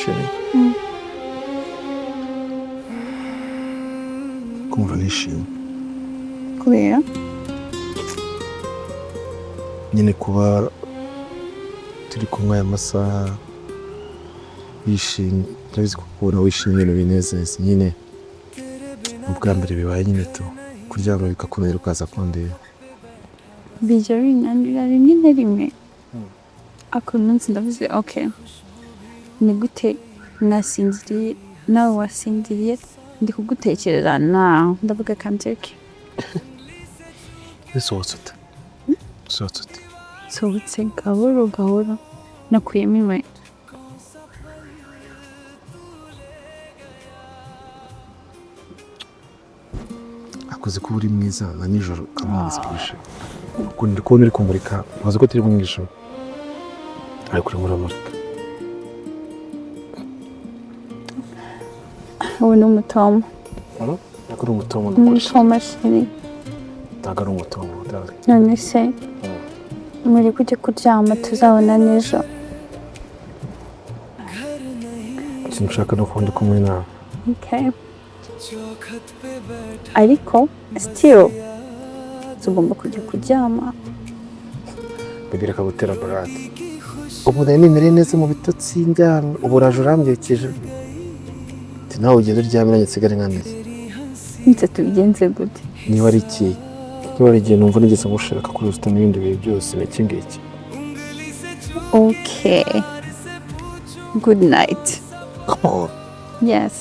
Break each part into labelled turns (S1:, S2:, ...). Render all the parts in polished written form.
S1: Chérie, kumva nishimye.
S2: Kubera?
S1: Nyine kuba turi kumwe aya masaha wishimye, ndabizi ko kubona wishimye ibintu binezeza nyine. Ni ubwa mbere bibaye nyine tu kuryama bikakunanira ukaza kundeba.
S2: Bijya binanira rimwe na rimwe, ariko uyu munsi ndavuze: "Ok, ni gute nasinziriye, nawe wasinziriye, ndi kugutekereza nawe?" Ndavuga kanzeke.
S1: Usohotse ute? Usohotse ute?
S2: Nsohotse gahoro gahoro, nakuyemo inkweto.
S1: Akoze kuba uri mwiza na nijoro kamanzi kurusha ukuntu ndi kubona uri kumurika. Umaze ko turi mu ijoro ariko urimo uramurika.
S2: Ubu ni umutoma.
S1: Ntabwo ari umutomo, ni ukuri.
S2: Umutoma, chéri.
S1: Ntabwo ari umutomo, darling.
S2: None se muri kujya kuryama, tuzabona n'ejo.
S1: Ikintu nshaka ni uko ndi kumwe nawe.
S2: Okay. Ariko still tugomba kujya kuryama.
S1: Baby, reka gutera barade. Ubu nari nimereye neza mu bitotsi, ndyamye, ubu uraje urambyukije. Ati nawe ugende uryame, nanjye nsigare nkameze.
S2: Ndetse tubigenze gute?
S1: Niba ari igihe numva nigeze ngushaka kuruta n'ibindi bihe byose, ni iki ngiki.
S2: Okay, good night.
S1: Come on.
S2: Yes.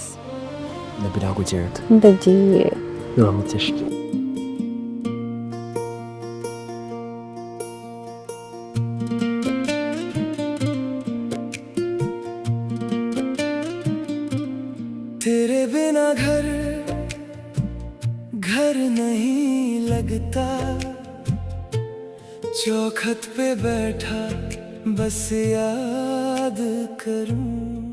S1: Baby, ntabwo ugenda.
S2: Ndagiye.
S1: Uramutse.
S3: तेरे बिना घर घर नहीं लगता, चौखट पे बैठा बस याद करूं।